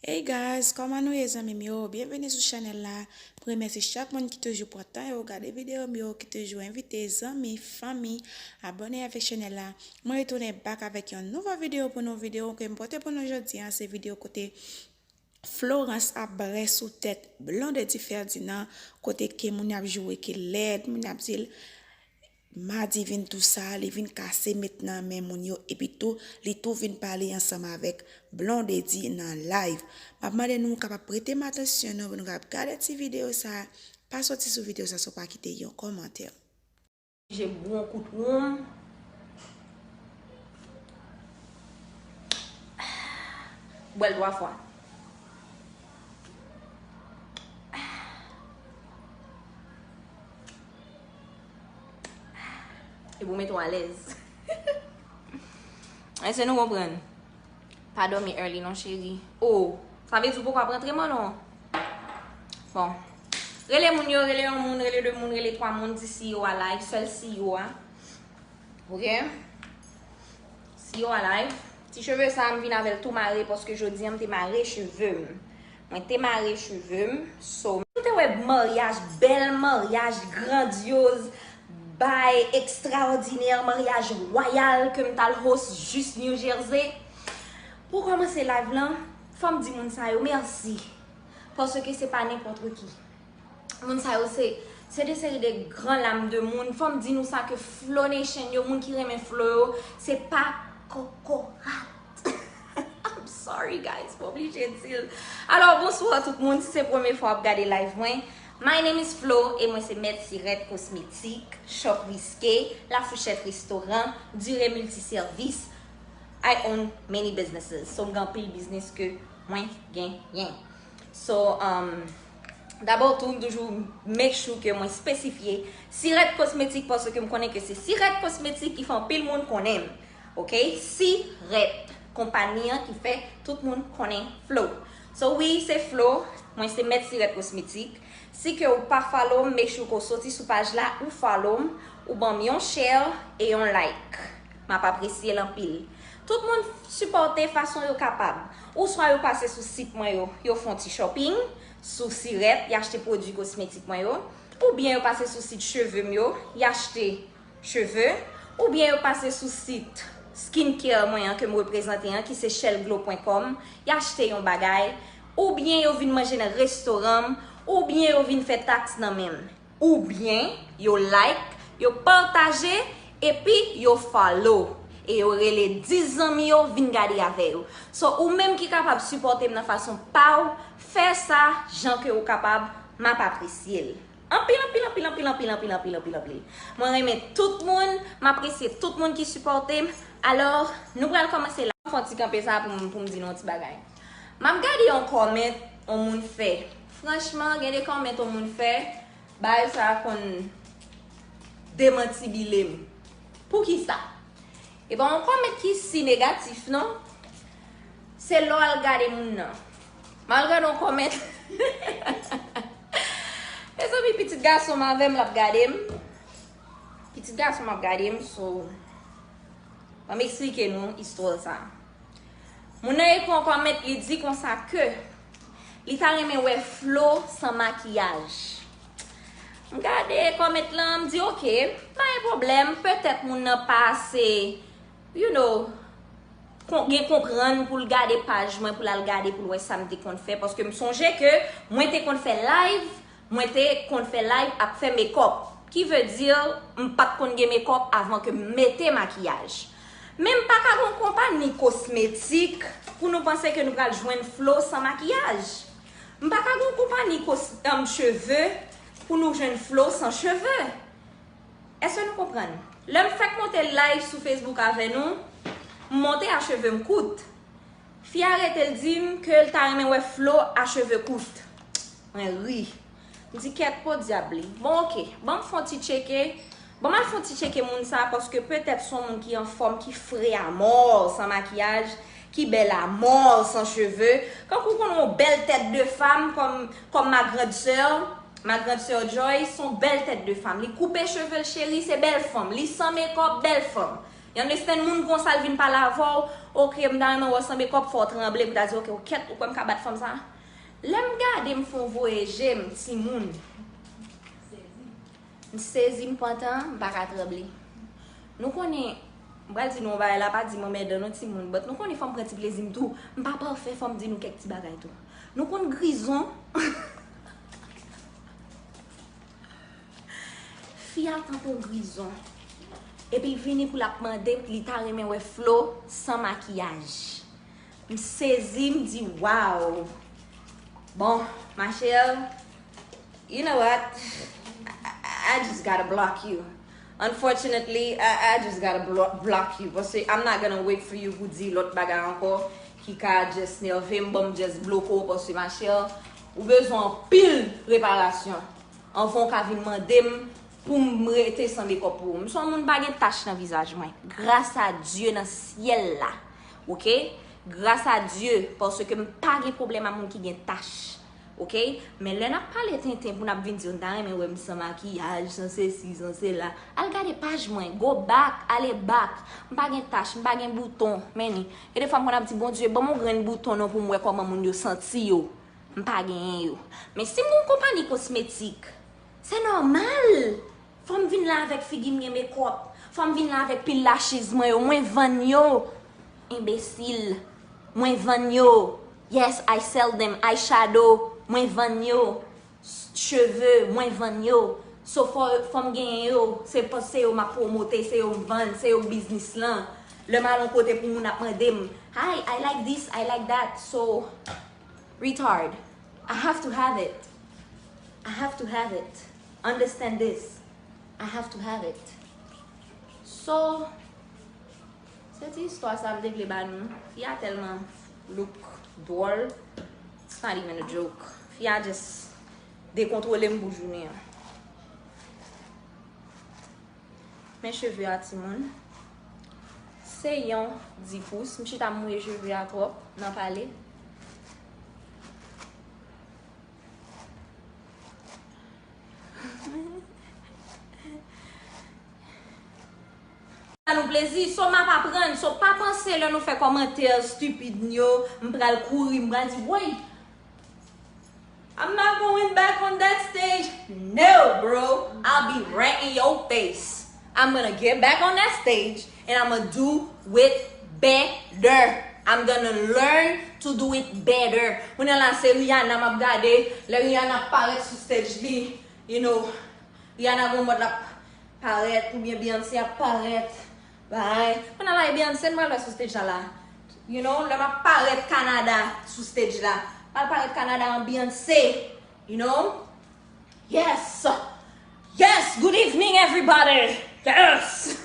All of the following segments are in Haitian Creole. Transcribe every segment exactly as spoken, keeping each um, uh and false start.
Hey guys, kòman nou ye zanmi m yo? Byenveni sou chanèl la. M remèsye chak moun ki toujou pran tan yo gade videyo m yo, ki toujou envite zanmi, fanmi, abòne avèk chanèl la. Mwen retounen back avèk yon nouvo videyo pou nou. Videyo ke m pote pou nou jodi a, se videyo kote Florence ap brè sou tèt Blondedy Ferdinand, kote ke moun ap joure ke lèd, moun ap di l, Madi vin tou sa, li vin kase met nan men moun yo, epi tou, li tou vin pale ansanm avèk Blondedy nan live. M ap mande nou kapab prete m atansyon nou, pou nou kapab gade ti videyo sa, pa soti sou videyo sa san w pa kite yon kòmantè. Je bwon kout woum. Bwè l twa fwa. E pou mete w alèz. Èske nou konprann? Pa dòmi early non, cheri. Oh, sa vle di ou poko ap rantre man non. Bon. Rele moun yo, rele yon moun, rele de moun, rele twa moun, di C E O a live, sèl C E O a. Ok? C E O a live. Ti cheve sa a, m vin avè l tou mare paske jodi a m te mare cheve m. Mwen te mare cheve m. So, m te wè maryaj, bèl maryaj, grandyoz, bay ekstraòdinè, maryaj wayal ke m t al host jis New Jersey. Pou kòmanse live lan, fò m di moun sa yo mèsi. Paske se pa nenpòt ki. Moun sa yo se, se de seri de gran lam de moun. Fò m di nou sa ke Flow Nation yo, moun ki renmen Flow yo, se pa kokorat. I'm sorry guys, m oblije di l. Alò, bonswa tout moun, si se premye fwa w ap gade live mwen, my name is Flo e mwen se Mèt Sirèt Kosmetik, Shop Risqué, La Fourchette Restaurant, Dire Multiservice. I own many businesses. So, m gen anpil biznis ke mwen genyen. So, um, dabò tou, m toujou make sure ke mwen espesifye Sirèt Kosmetik paske m konnen ke se Sirèt Kosmetik ki fè anpil moun konnen m. Ok? Sirèt, konpayi an ki fè tout moun konnen Flo. So, wi, se Flo. Mwen se Mèt Sirèt Kosmetik. Si ke ou pa follow m, make sure ke w soti sou paj la, ou follow m, ou ban m yon share e yon like. M ap apresye l anpil. Tout moun sipòte fason yo kapab. Ou swa yo pase sou sit mwen yo, yo fè yon ti shopping sou Sirèt, y achte pwodui kosmetik mwen yo, oubyen yo pase sou sit cheve m yo, y achte cheve, oubyen yo pase sou sit skincare mwen an ke m reprezante an, ki se shellglow pwen kòm, y achte yon bagay, oubyen yo vin manje nan restoran m, oubyen yo vin fè taks nan men m. Oubyen yo like, yo pataje, epi yo follow. E yo rele dis zanmi yo vin gade avè yo. So, ou menm ki kapab sipòte m nan fason pa w, fè sa jan ke ou kapab, m ap apresye l. Anpil, anpil, anpil, anpil, anpil, anpil, anpil, anpil, anpil. Mwen renmen tout moun, m apresye tout moun ki sipòte m. Alò, nou pral kòmanse la. M fè yon ti kanpe sa pou m, pou m di nou yon ti bagay. M ap gade yon comment yon moun fè. Franchman, gen de comment yon moun fè, bagay sa a konn demantibile m. Poukisa? E pa yon comment ki si negatif, non. Se lè w al gade moun nan. M al gade yon comment. Mezanmi, pitit gason m avè m, l ap gade m. Pitit gason m ap gade m, so, ban m eksplike nou istwa sa. Moun nan ekri yon comment, li di konsa ke li ta renmen wè Flo san makiyaj. M gade comment lan, m di, "Ok, pa gen pwoblèm, petèt moun nan pa ase, you know, kon-, gen konprann pou l gade paj mwen, pou l al gade, pou l wè sa m te konn fè." Paske m sonje ke mwen te konn fè live, mwen te konn fè live ap fè makeup. Ki vle di, m pa t konn gen makeup avan ke m mete makiyaj. Men m pa ka gen yon konpayi kosmetik pou nou panse ke nou pral jwenn Flo san makiyaj. M pa ka gen yon konpayi kos-, um, cheve pou nou jwenn Flo san cheve. Èske nou konprann? Lè m fèk monte live sou Facebook avè nou, m monte a cheve m kout. Fi a rete l di m ke l ta renmen wè Flo a cheve kout. Mwen ri. M di, "Kèt, podyab li." Bon, ok. Ban m fè yon ti tcheke. Ban m al fè yon ti tcheke moun sa, paske petèt se yon moun ki anfòm, ki fre amò, san makiyaj, ki bèl amò, san cheve. Kankou w konn yon bèl tèt de fanm kòm, kòm ma grande sœur, ma grande sœur Joy, se yon bèl tèt de fanm. Li koupe cheve l, cheri, se bèl fanm. Li san makeup, bèl fanm. You understand? Moun konsa l vin pale avè w, ok, m ta renmen wè w sanble kòb, fò w tranble, m ta di, ok, ou kèt, ou kwè m ka bat fanm sa? Lè m gade, m fè yon voye je m, timoun. M sezi, m pantan, m pa ka tranble. Nou konnen, m pral di nou yon bagay la, pa di m anmèdan non timoun, but nou konnen fò m pran ti plezi m tou. M pa pafè, fò m di nou kèk ti bagay tou. Nou konn grizon? Fi a tankou yon grizon. Epi l vini pou l ap mande, li ta renmen wè Flo san makiyaj. M sezi, m di, wow. Bon, ma chère, you know what? I, I, I just gotta block you. Unfortunately, I, I just gotta blo- block you. Paske I'm not gonna wait for you pou di lòt bagay ankò ki ka just nève m, bon, m just bloke w, paske ma chère, ou bezwen anpil reparasyon anvan w ka vin mande m pou m rete san mekòp pou ou. M se yon moun pa gen tach nan vizaj mwen. Gras a Dye nan syèl la. Ok? Gras a Dye, paske m pa gen pwoblèm a moun ki gen tach. Ok? Men lè n ap pale tenten pou n ap vin di yo, n ta renmen wè m san makiyaj, san sesi, san sela. Al gade paj mwen. Go back, ale back. M pa gen tach, m pa gen bouton. Men ni. Gen de fwa m konn ap di, Bondye, ban m yon grenn bouton non pou m wè kòman moun yo santi yo. M pa genyen yo. Men si m gon konpayi kosmetik, se nòmal. Fò m vin la avèk figi m gen mekòp. Fò m vin la avèk pil lashes mwen yo. Mwen vann yo. Enbesil. Mwen vann yo. Yes, I sell them. Eyeshadow. Mwen vann yo. S- Cheve. Mwen vann yo. So fò, fò m genyen yo. Se pa se yo m ap pwomote. Se yo m vann. Se yo biznis lan. Lè m al yon kote pou moun ap mande m, "Hi, I like this, I like that." So, retard. I have to have it. I have to have it. Understand this. I have to have it. So, se ti istwa sa m te vle ba nou. Fi a tèlman look dwòl. It's not even a joke. Fi a just dekontwole m pou jounen an. Men cheve a timoun. Se yon dis pous. M chita m mouye cheve a twòp nan pale. Ba nou plezi, so m ap aprann, so pa panse lè nou fè kòmantè stupid yo, m pral kouri, m pral di, woy, I'm not going back on that stage. No, bro. I'll be right in your face. I'm gonna get back on that stage and I'm gonna do it better. I'm gonna learn to do it better. Kounye a la, se Rihanna m ap gade. Lè Rihanna ap parèt sou stage li, you know, Rihanna gon mòd l ap parèt, oubyen Beyoncé ap parèt. Bay. Kounye a la, e Beyoncé m pral wè sou stage la la. You know, lè m ap parèt Kanada sou stage la. M al parèt Kanada an Beyoncé. You know? Yes! Yes! Good evening, everybody! Yes!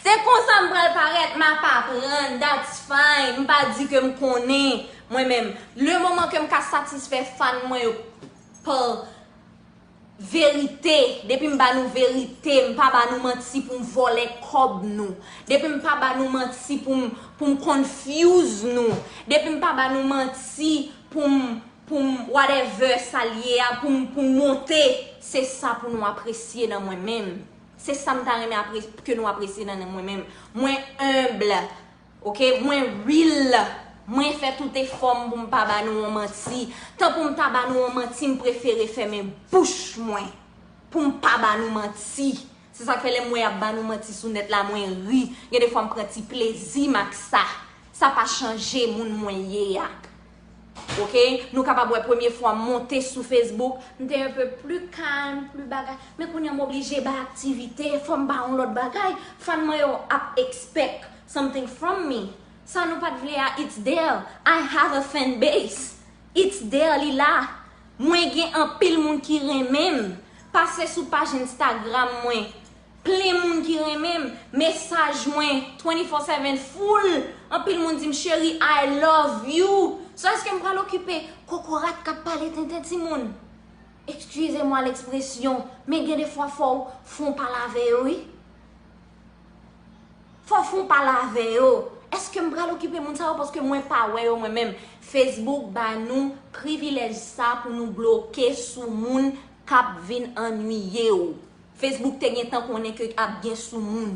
Se konsa m pral parèt, m ap aprann, that's fine. M pa di ke m konnen, mwen menm. Le moman ke m ka satisfè fan mwen yo pa verite, depi m ba nou verite, m pa ba nou manti pou m vòlè kòb nou. Depi m pa ba nou manti pou m, pou m confuse nou. Depi m pa ba nou manti pou m, pou m whatever sa l ye a, pou m, pou m monte. Se sa pou nou apresye nan mwen menm. Se sa m ta renmen apre, ke nou apresye nan, nan mwen menm. Mwen humble. Ok, mwen real. Mwen fè tout efò m pou m pa ba nou yon manti. Tan pou m ta ba nou yon manti, m prefere fèmen bouch mwen pou m pa ba nou manti. Se sa k fè lè m wè y ap ba nou manti sou nèt la, mwen ri. Gen de fwa m pran ti plezi m ak sa. Sa pa chanje moun mwen ye a. Ok? Nou kapab wè premye fwa m monte sou Facebook, m te un peu plus calme, plus bagay. Men kounye a m oblije bay aktivite, fò m bay yon lòt bagay. Fan mwen yo ap expect something from me. Sa nou pa t vle a, it's there. I have a fan base. It's there, li la. Mwen gen anpil moun ki renmen m. Pase sou paj Instagram mwen. Plen moun ki renmen m, mesaj mwen twenty-four seven full. Anpil moun di m, "Cheri, I love you." So, èske m pral okipe kokorat k ap pale tenten timoun? Excusez-moi l'expression, men gen de fwa fò w fon pale avè yo, wi. Fò w fon pale avè yo. Èske m pral okipe moun sa yo? Paske mwen pa wè yo mwen menm. Facebook ba nou privilèj sa pou nou bloke sou moun k ap vin annuiye w. Facebook te gentan konnen ke ap gen sou moun.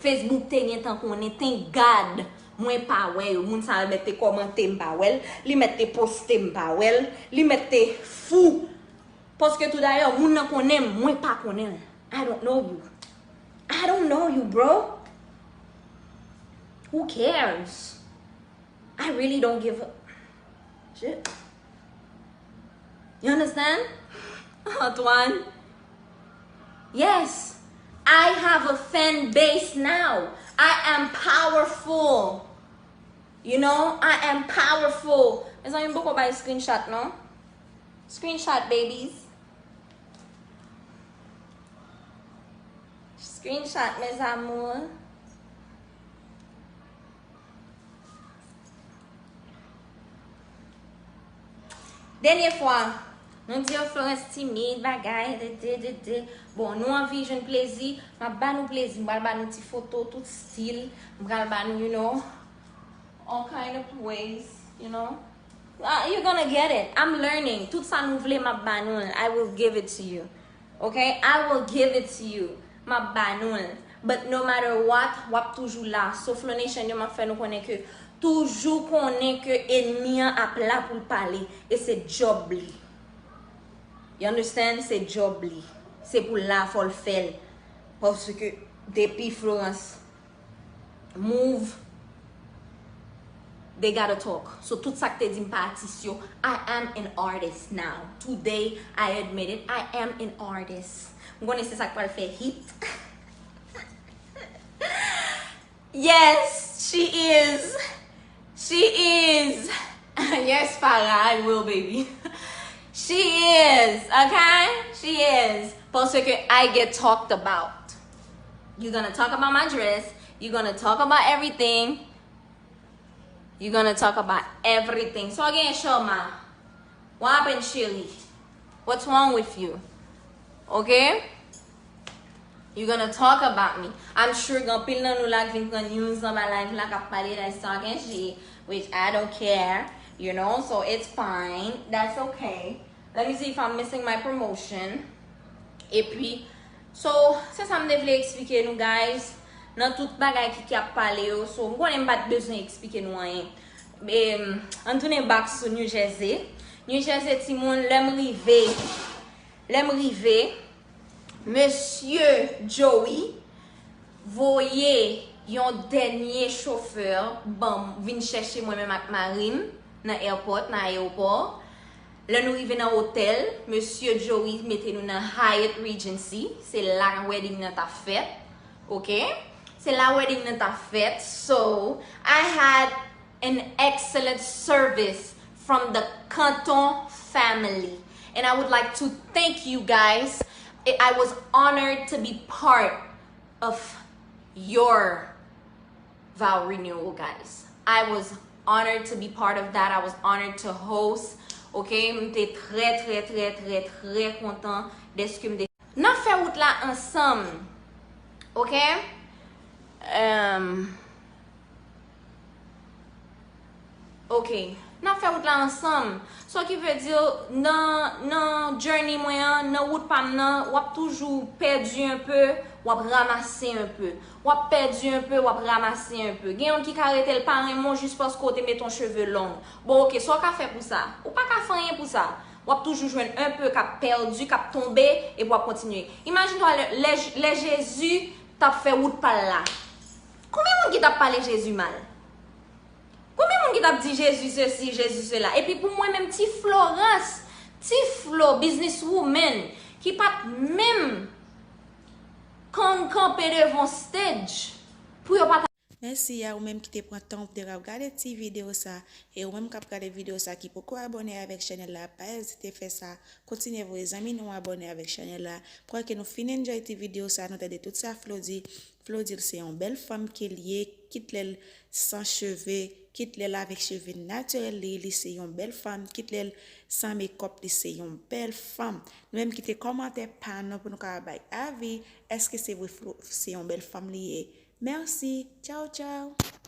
Facebook te gentan konnen, thank God mwen pa wè yo. Moun sa yo mèt te kòmante, m pa wè l. Li mèt te poste, m pa wè l. Li mèt te fou. Paske tou dayè, moun nan konnen m, mwen pa konnen l. I don't know you. I don't know you, bro. Who cares? I really don't give a shit. You understand? Antoine? Yes. I have a fan base now. I am powerful. You know, I am powerful. Mezanmi, m poko bay screenshot, non? Screenshot, babies. Screenshot, mes amours. Dènye fwa, nou di yo Florence timid, bagay, de, de, de, de. Bon, nou anvi jwenn plezi, m ap ba nou plezi, m pral ba nou ti foto, tout stil, m pral ba nou, you know, all kind of ways, you know. Uh, you're gonna get it. I'm learning. Tout sa nou vle, m ap ba nou l. I will give it to you. Okay? I will give it to you. M ap ba nou l. But no matter what, w ap toujou la. So Flow Nation yo, m ap fè nou konnen ke toujou konnen ke enmi an ap la pou l pale. E se djòb li. You understand? Se djòb li. Se pou l la, fò l fè l. Paske depi Florence move, they gotta talk. So tout sa k te di m pa atis yo, I am an artist now. Today, I admit it, I am an artist. M konnen se sa k pral fè hit. Yes, she is. She is. Yes, Farah, I will, baby. She is, okay? She is. Paske I get talked about. You're gonna talk about my dress. You're gonna talk about everything. You're gonna talk about everything. So again, Sharma, what happened, chérie? What's wrong with you? Okay? You're gonna talk about me. I'm sure gen anpil nan nou la k vin pran news anba live la k ap pale, that's talking shit, which I don't care, you know, so it's fine. That's okay. Let me see if I'm missing my promotion. Epi, so, se sa m te vle eksplike nou, guys. Nan tout bagay ki, ki ap pale yo, so, m konnen m pa t bezwen eksplike nou anyen. Em, ann tounen back sou New Jersey. New Jersey, timoun, lè m rive, lè m rive, Mesye Joey voye yon dènye chofè ban m, vin chèche mwen menm ak mari m nan airport, nan ayewopò. Lè nou rive nan otèl, Mesye Joey mete nou nan Hyatt Regency. Se la wedding nan t ap fèt. Oke? Se la wedding nan t ap fèt. So, I had an excellent service from the Canton family. And I would like to thank you guys. I I was honored to be part of your vow renewal, guys. I was honored to be part of that. I was honored to host. Ok, m te trè, trè, trè, trè, trè kontan dèske m te. N ap fè wout la ansanm. Ok? Em, Ok. N ap fè wout la ansanm. So ki vle di, nan, nan journey mwen an, nan wout pa m nan, w ap toujou pèdi un peu, w ap ramase un peu. W ap pèdi un peu, w ap ramase un peu. Gen youn ki ka rete l pa renmen w jis paske w te met yon cheve long. Bon, ok, sa w ka fè pou sa? Ou pa ka fè anyen pou sa. W ap toujou jwenn un peu k ap pèdi, k ap tonbe, epi w ap kontinye. Imajine w lè, lè, lè Jezi t ap fè wout pa l la. Konbyen moun ki t ap pale Jezi mal? Konbyen moun ki t ap di Jezi sesi, Jezi sela? Epi pou mwen menm, ti Florence, ti Flo, business woman, ki pa t menm konn kanpe devan stage pou yo pa ta. Mèsi a ou menm ki te pran tan ou te ap gade ti videyo sa. E ou menm k ap gade videyo sa ki poko abòne avèk chanèl la, pa ezite fè sa. Kontinye voye zanmi nou abòne avèk chanèl la. Pou ke nou fin enjoy ti videyo sa, nou tande tout sa Flo di. Flo di l se yon bèl fanm ke l ye, kit lè l san cheve, kit lè l avèk cheve natirèl li, li se yon bèl fanm, kit lè l san mekòp, li se yon bèl fanm. Nou menm kite kòmantè pa nou pou nou ka bay avi, èske se vre Flo se yon bèl fanm li ye? Mèsi, tchaw tchaw.